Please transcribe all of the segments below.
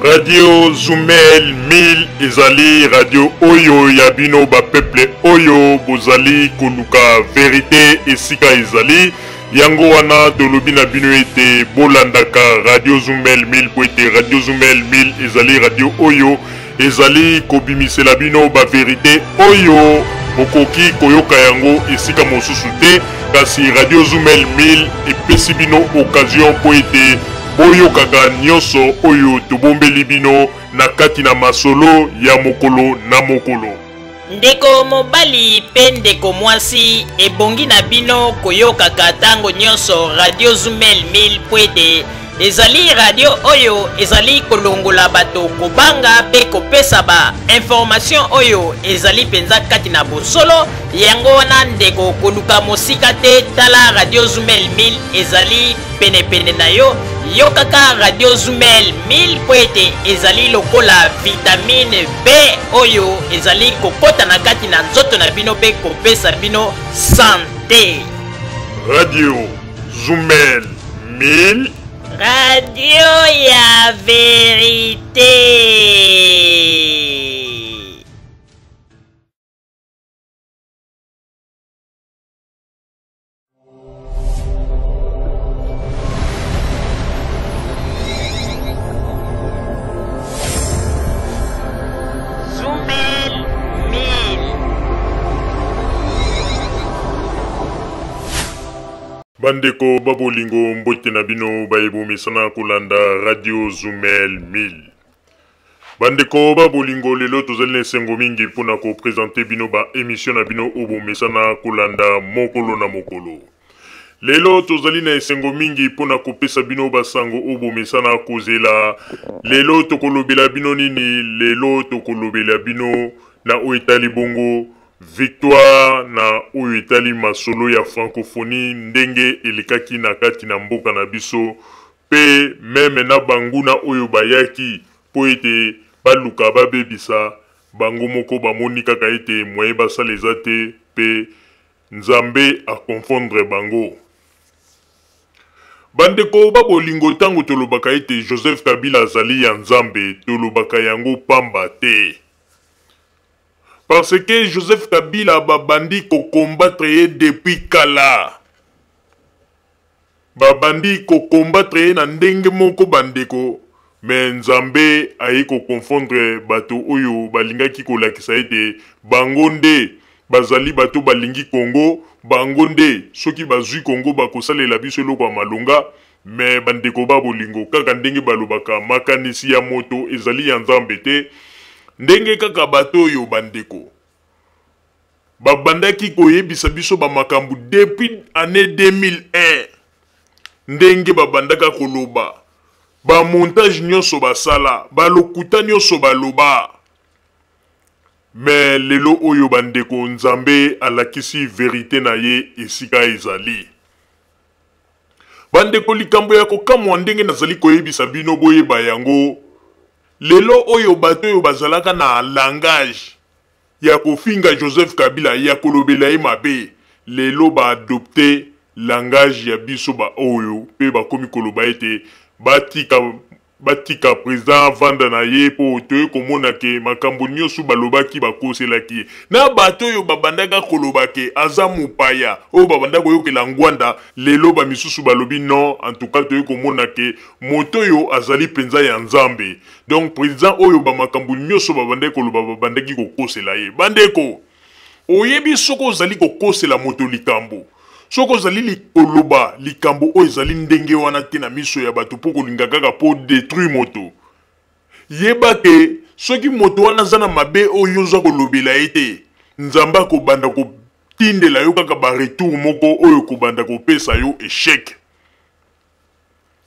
Radio Zumel 1000 ezali radio oyo ya bino ba peuple oyo bozali koluka verite esika ezali. Yango wana tolobi na bino ete bolandaka Radio Zumel 1000 po ete Radio Zumel 1000 ezali radio oyo ezali kobimisela bino ba verite oyo bokoki koyoka yango esika mosusu te, kasi Radio Zumel 1000 epesi bino occasion mpo ete boyokaka nyonso oyo tobombeli bino na kati na masolo ya mokolo na mokolo. Ndeko mobali pe ndeko mwasi, ebongi na bino koyokaka tango nyonso Radio Zumel 1000 mpo ete ezali radio oyo ezali kolongola bato kobanga pe kopesa ba information oyo ezali mpenza kati na bosolo. Yango wana ndeko, koluka mosika te, tala Radio Zumel 1000 ezali penepene na yo. Yokaka Radio Zumel 1000 mpo ete ezali lokola vitamine B oyo ezali kokota na kati na nzoto na bino mpe kopesa bino sante. Radio Zumel 1000, radio ya verite. Bandeko ba bolingo, mbote na bino baye bomesana kolanda Radio Zumel 1000. Bandeko ba bolingo, lelo tozali na esengo mingi mpona kopresente bino ba emission na bino oyo bomesana kolanda mokolo na mokolo. Lelo tozali na esengo mingi mpona kopesa bino basango oyo bomesana kozela. Lelo tokolobela bino nini? Lelo tokolobela bino na oyo etali bongo victoire na oyo etali masolo ya francophonie ndenge elekaki na kati na mboka na biso, pe meme na banguna oyo bayaki po ete baluka babebisa bango moko bamoni kaka ete moyen basala eza te, pe Nzambe a confondre bango. Bandeko ba bolingo, tango tolobaka ete Joseph Kabila azali ya Nzambe, tolobaka yango pamba te. Parce que Joseph Kabila babandi ko combattre ye depuis kala. Babandi ko combattre ye na ndenge moko bandeko, mais Nzambe aye ko confondre bato oyo balingaki kolakisa ete bango nde bazali bato balingi Congo, bango nde soki bazwi Congo bakosalela biso eloko ya malonga. Mais bandeko ba bolingo, kaka ndenge balobaka makanisi ya moto ezali ya Nzambe te, ndenge kaka bato oyo bandeko babandaki koyebisa biso ba makambo depuis année 2001, ndenge babandaka koloba ba montage nyonso basala, ba lokuta nyonso baloba, mais lelo oyo bandeko Nzambe alakisi verite na ye esika ezali. Bandeko, likambo ya kokamwa ndenge nazali koyebisa bino boyeba yango lelo oyo, bato oyo bazalaka na langage ya kofinga Joseph Kabila, ya kolobela ye mabe, lelo ba adopte langage ya biso ba oyo pe bakomi koloba ete batika president avanda na ye, po toye komona ke makambo nyonso balobaki bakoselaki ye. Na bato oyo babandaka koloba ke aza mopaya, oyo babanda koyokela Ngwanda, lelo ba misusu balobi non, en tout cas toye komona ke moto oyo azali mpenza ya Nzambe. Donc president oyo ba makambo nyonso babandaki koloba babandaki kokosela ye. Bandeko, oyebi soki ozali kokosela moto likambo, soki ozali koloba likambo oyo ezali ndenge wana te na miso ya bato mpo kolinga kaka mpo détruire moto, yeba ke soki moto wana aza na mabe oyo oza kolobela ye te, Nzambe akobanda kotindela yo kaka ba retour moko oyo kobanda kopesa yo échec.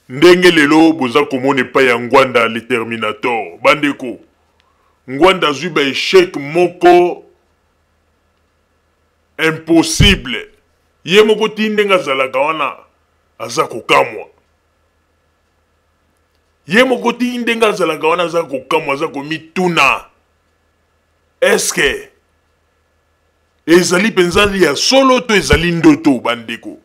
Ndenge lelo boza komona epai ya Ngwanda le Terminator, bandeko, Ngwanda azwi ba échec moko impossible. Ye moko ti ndenge azalaka wana aza kokamwa. Ye moko ti ndenge azalaka wana aza kokamwa, aza komituna est-ce que ezali mpenza ya solo to ezali ndoto? Bandeko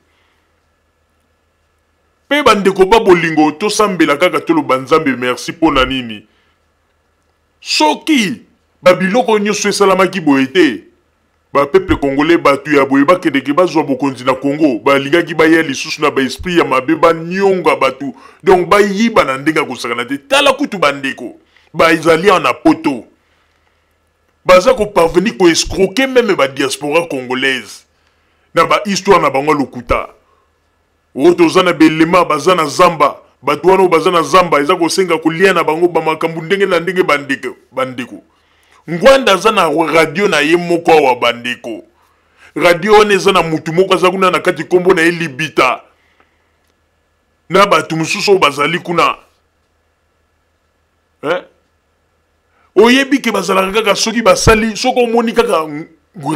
pe bandeko ba bolingo, tosambela kaka toloba Nzambe merci. Mpo na nini? Soki babiloko nyonso esalamaki boye te, bapeuple congolais, bato ya boye bakendeke bazwa bokonzi na Congo, balingaki baya lisusu na baesprit ya mabe, banionga bato, donc bayiba na ndenge ya kosakana te. Tala kutu bandeko bazali awa na poto, baza koparvenir koescroquer meme badiaspora congolaise na bahistoire na bango ya lokuta. Oyo toza na belema, baza na zamba, bato wana oyo baza na zamba eza kosenga kolia na bango bamakambo ndenge na ndenge. Bandeko, bandeko, Ngwanda aza na radio na ye moko awa. Bandeko, radio wana eza na mutu moko aza kuna na kati, nkombo na ye Libita, na bato mosusu oyo bazali kuna, eh? Oyebi ke bazalaka kaka soki basali, soki omoni kaka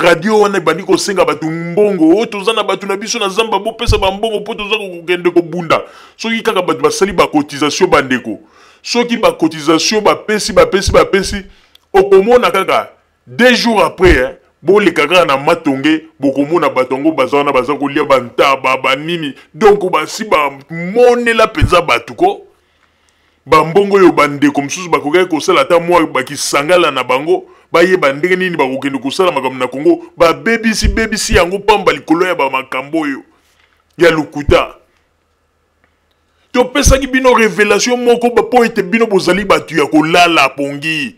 radio wana ebandi kosenga bato mbongo, oyo toza na bato na biso na zamba, bopesa bambongo mpo toza kokende kobunda. Soki kaka bato basali bacotisation, bandeko, soki bacotisation bapesi, bapesi, bapesi, okomona kaka 2 jours après, eh, boleka kaka na Matonge, bokomona bato yango baza wana, baza kolia bantaba banini. Donc basi bamonela mpenza bato ko bambongo oyo bandeko mosusu bakokaki kosala ata mwa bakisangala na bango, bayeba ndenge nini bakokende kosala makambo na Kongo. Babebisi bebisi yango pamba likolo ya bamakambo oyo ya lokuta. Topesaki bino révélation moko mpo ete bino bozali bato ya kolala pongi.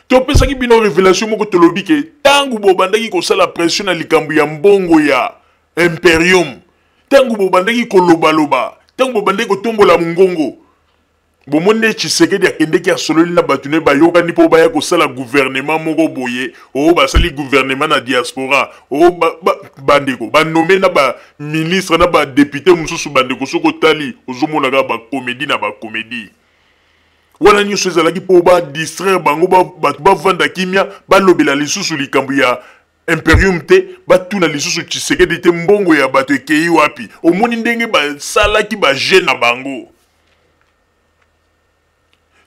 Topesaki bino révélation moko, tolobi ke ntango bobandaki kosala pression na likambo ya mbongo ya imperium, ntango bobandaki kolobaloba, ntango bobandaki kotombola mongongo, bomoni nde Tshisekedi akendeki, asololi na bato ne, bayokani mpo baya kosala gouvernement moko boye oyo basali gouvernement na diaspora oyo bandeko banome na baministre na badéputé mosusu. Bandeko, soki otali, ozomona kaka bacomédie na bacomédie wana nyonso ezalaki mpo badistraire bango, bato bavanda kimia, balobela lisusu likambo ya imperium te, batuna lisusu Tshisekedi te mbongo ya bato ekei wapi. Omoni ndenge basalaki baje na bango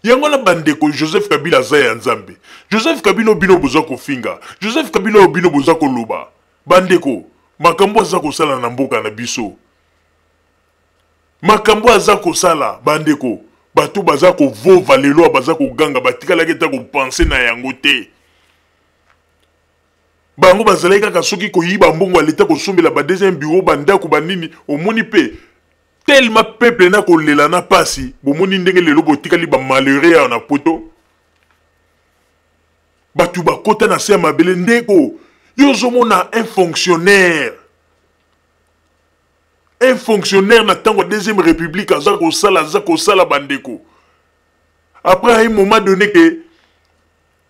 yango wana. Bandeko, Joseph Kabila aza ya Nzambe. Joseph Kabila oyo bino boza kofinga, Joseph Kabila oyo bino boza koloba, bandeko, makambo aza kosala na mboka na biso, makambo aza kosala, bandeko, bato baza kovova lelo, baza koganga, batikalaki ata kopenser na yango te. Bango bazalaki kaka soki koyiba mbongo ya leta, kosombela ba deuxième bureau, bandako, banini. Omoni mpe tellement peuple na kolela na pasi. Bomoni ndenge lelo botikali bamalheureux awa na poto, bato bakota na se ya mabele. Ndeko, yo ozomona un fonctionnaire na ntango ya deuxième république aza kosala, aza kosala, bandeko. Après, à un moment donné ke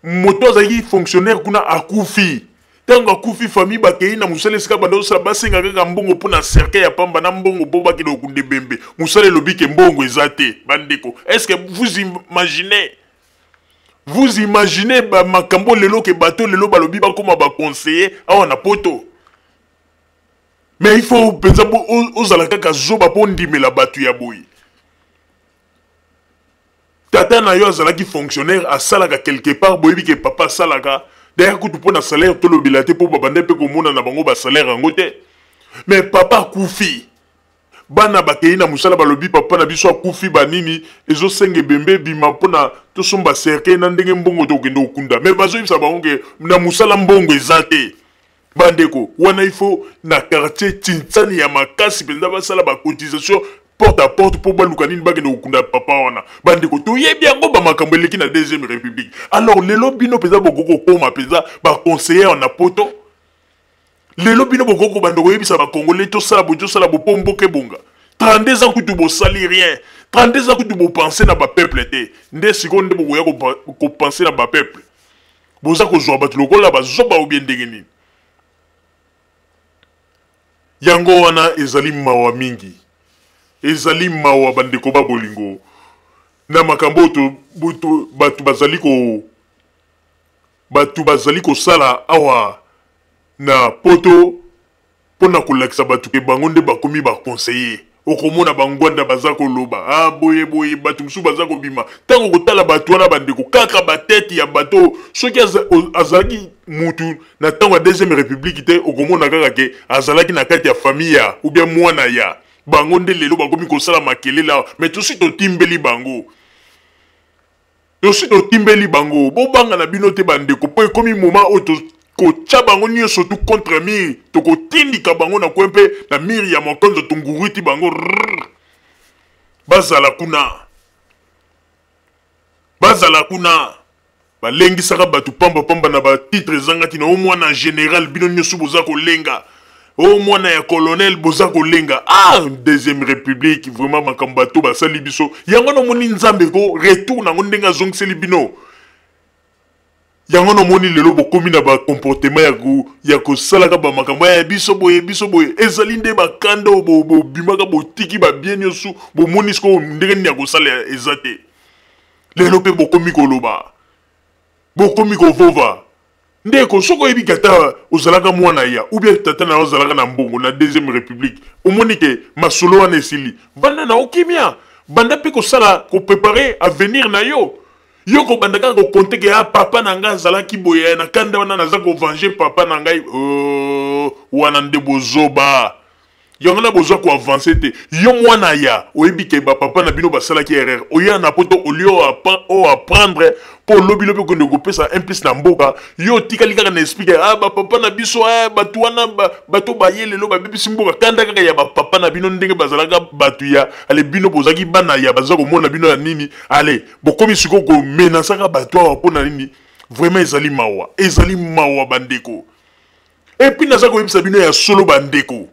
moto azalaki fonctionnaire kuna akufi. Ntango akufi, famille bakei na mosala esika banda osala, basenga kaka mbongo mpo na cercueil ya pamba na mbongo mpo bakende kokunda ebembe. Mosala elobi ke mbongo eza te. Bandeko, est ce que vous imaginez, vous imaginez bamakambo lelo ke bato lelo balobi bakóma baconseiller awa na poto? Mais il faut mpenza ozala kaka zoba mpo ondimela bato ya boye. Tata na yo azalaki fonctionnaire, asalaka quelque part, boyebi ke papa asalaka. D'ailleurs kutu mpo na salaire tolobela te, mpo babanda mpe komona na bango basalaire yango te. Mais papa akufi, bana bakei na mosala, balobi papa na biso akufi, banini, ezosenga ebembe ebima mpona tosomba cercueil na ndenge mbongo tokende kokunda. Mais bazoyebisa bango ke na mosala mbongo eza te. Bandeko, wana il faut na quartier Tintsani ya makasi mpenza basala bacotisation porte à porte mpo baluka nini bakende kokunda papa wana. Bandeko, toyebi yango, bamakambo eleki na deuxième république. Alors lelo bino mpenza bokoki kokóma mpenza baconseiller na poto? Lelo bino bokoki kobanda koyebisa bakongole tosala boye, tosala bo mpo mboka ebonga? 32 ans kutu bosali rien, 32 ans kutu bopenser na bapeuple te. Nde sikoyo nde bokoya kopenser na bapeuple? Boza kozwa bato lokola bazoba obie ndenge nini? Yango wana ezali mawa mingi, ezali mawa, bandeko ba bolingo, na makambo oyo bato bazali kosala awa na poto mpo na kolakisa bato ke bango nde bakomi baconseiller. Okomona bangwanda baza koloba, ah, boye boye, bato mosusu baza kobima. Ntango kotala bato wana, bandeko, kaka batete ya bato, soki azalaki mutu na ntango ya deuxième république te, okomona kaka ke azalaki na kati ya famille ya ou bien mwana ya bango. Nde lelo bakomi kosala makelele awa. Mais tosi totimbeli bango. Tosi totimbeli bango, bobanga na bino te bandeko, mpo ekomi moment oyo tokotya bango nyonso tu contre mur, tokotindika bango na kwe mpe na mur ya mokonzo, tunguruti bango rrr. Bazala kuna, bazala kuna. Balengisaka bato pamba pamba na ba titre ezanga ntina. O mwana general, bino nyonso boza kolenga. O mwana ya colonel, boza kolenga. Ah, deuxième république, vraiment makambo bato basali biso. Yango nomoni Nzambe ko retour nango ndenge azongiseli bino. Yango nomoni lelo bokomi na ba comportement ya ko, ya kosalaka ba makambo ya biso boye, biso boye. Ezali nde bakanda oyo bobimaka, botiki ba bien nyonso, bomoni sikoyo ndenge nini ya kosala eza te. Lelo mpe bokomi koloba, bokomi kovova. Ndeko, soki oyebi ke ata ozalaka mwana ya ou bien tata na yo azalaka na mbongo na deuxième république, omoni ke masolo wana esili, vanda na yo kimia, banda mpe kosala koprepare avenir na yo. Yo kobanda kaka kokonte ke ah, papa na ngai azalaki boye, na kanda wana naza kovange papa na ngai. Oh, wana nde bozoba. Yango na bozwa ko avancer te. Yo mwana ya oyebi ke ba papa na bino basalaki erreur, oya na poto au lieu o apprendre po lobi lobi okende kopesa un plus na mboka, yo otikali kaka na esprit ke ah, ba papa na biso, ah, bato wana bato baye lelo babebisi mboka. Kanda kaka ya ba papa na bino ndenge bazalaka bato ya ale, bino bozalaki bana ya baza komona bino ya nini, ale bokomi sikoyo komenasaka bato awa mpo na nini? Vraiment ezali mawa, ezali mawa bandeko. Et puis naza koyebisa bino ya solo bandeko,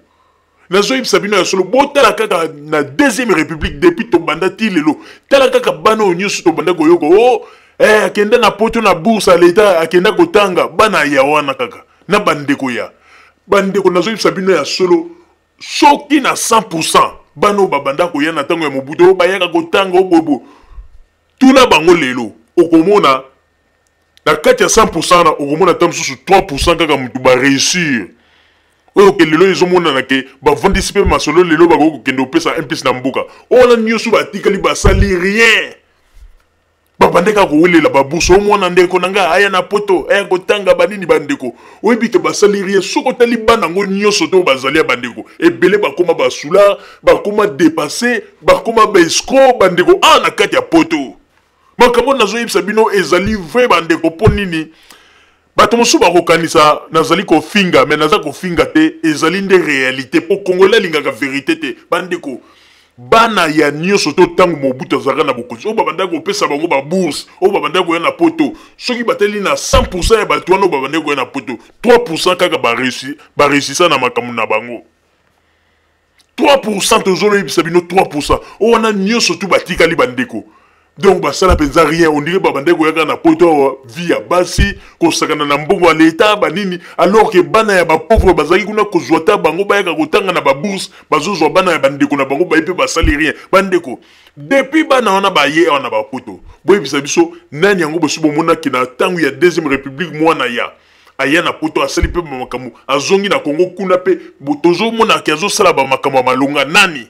nazoyebisa bino ya solo, botala kaka na deuxième république depuis tobanda ti lelo, tala kaka bana oyo nyonso tobanda koyoka, oh, akenda na poto na bourse ya l'État, akenda kotanga, bana ya wana kaka na bandeko ya bandeko. Nazoyebisa bino ya solo, soki na 100% bana oyo babanda koya na ntango ya Mobutu, oyo bayaka kotanga, oyo bobo, tuna bango lelo, okomona na kati ya 100% wana, okomona ata mosusu 3% kaka motu ba réussir. Oyo ke lelo ezomonana ke bavandisi mpe masolo lelo bakoki kokende kopesa un plus na mboka. Oyo wana nyonso batikali basali rien, babande kaka kowelela babourse. Oyo mwana ndeko na ngai aya na poto, aya kotanga banini, bandeko oyebi ke basali rien. Soki otali bana yango nyonso to bazali ya bandeko ebele, bakoma basula, bakoma dépassé, bakoma baescroc bandeko awa na kati ya poto. Makambo nazoyebisa bino ezali vrai bandeko. Mpo nini bato mosusu bakokanisa nazali kofinga? Me naza kofinga te, ezali nde réalité, mpo Congolais alingaka vérité te bandeko. Bana ya nyonso to ntango Mobutu azalaka na bokonzi, oyo babandaki kopesa bango babourse, oyo babandaki koya na poto, soki batali na 100% ya bato wana oyo babandaki koya na poto, 3% kaka bareusisa na makambo na bango. 3% tozoloyebisa bino, 3% oyo wana nyonso tu batikali bandeko, donc basala mpenza rien. On dirait babandaki koyaka na poto awa vie ya basi, kosakana na mbongo ya leta banini, alors que bana ya bapauvre bazalaki kuna kozwa ta bango bayaka kotanga na babourse, bazozwa bana ya bandeko na bango baye mpe basali rien bandeko. Depuis bana wana baye awa na bapoto, boyebisa biso nani yango bosi bomonaki na ntango ya deuxième république mwana ya aya na poto asali mpe bamakambo, azongi na Kongo kuna mpe tozomonaka azosala bamakambo ya malonga? Nani?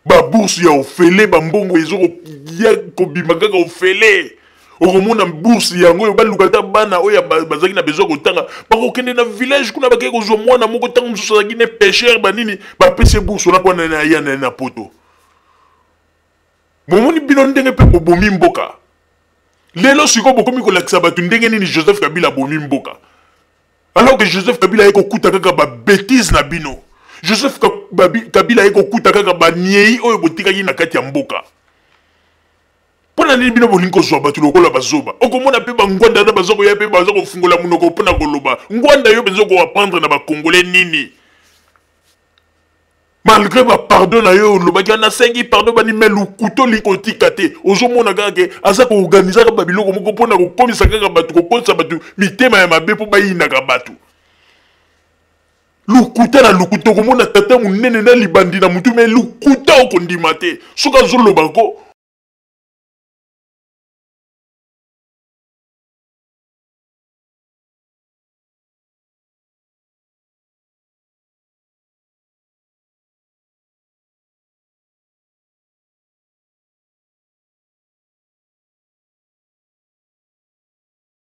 Babourse ya ofele, bambongo ezokoya kobima kaka ofele. Okomona bourse yango oyo baluka ata bana oyo bazalaki na besoin kotanga, bakokende na village kuna, bakei kozwa mwana moko ntango mosusu azalaki ne pêcheur banini, bapesi bourse wana mpo na ya na poto. Bomoni bino ndenge mpe bobomi mboka. Lelo sikoyo bokomi kolakisa bato ndenge nini Joseph Kabila abomi mboka, alors que Joseph Kabila aye kokuta kaka babétise na bino. Joseph Kabila aye kokuta kaka baniei oyo botikaki na kati ya mboka. Mpo na nini bino bolingi kozwa bato lokola bazoba? Okomona mpe bangwanda na baza koya mpe baza kofungola monoko mpo na koloba. Ngwanda, yo mpenza okoapprendre na bakongole nini? Malgré bapardon na yo olobaki wana, nasengi pardon bani, me lokuta olingi kotika te. Ozomona kaka ke aza koorganizaka babiloko moko mpona kokomisa kaka bato, kokomisa bato mitema ya mabe mpo bayinaka bato. Lokuta na lokuta, okomona tata monene na libandi na motu, me lokuta okondima te soki azoloba ko.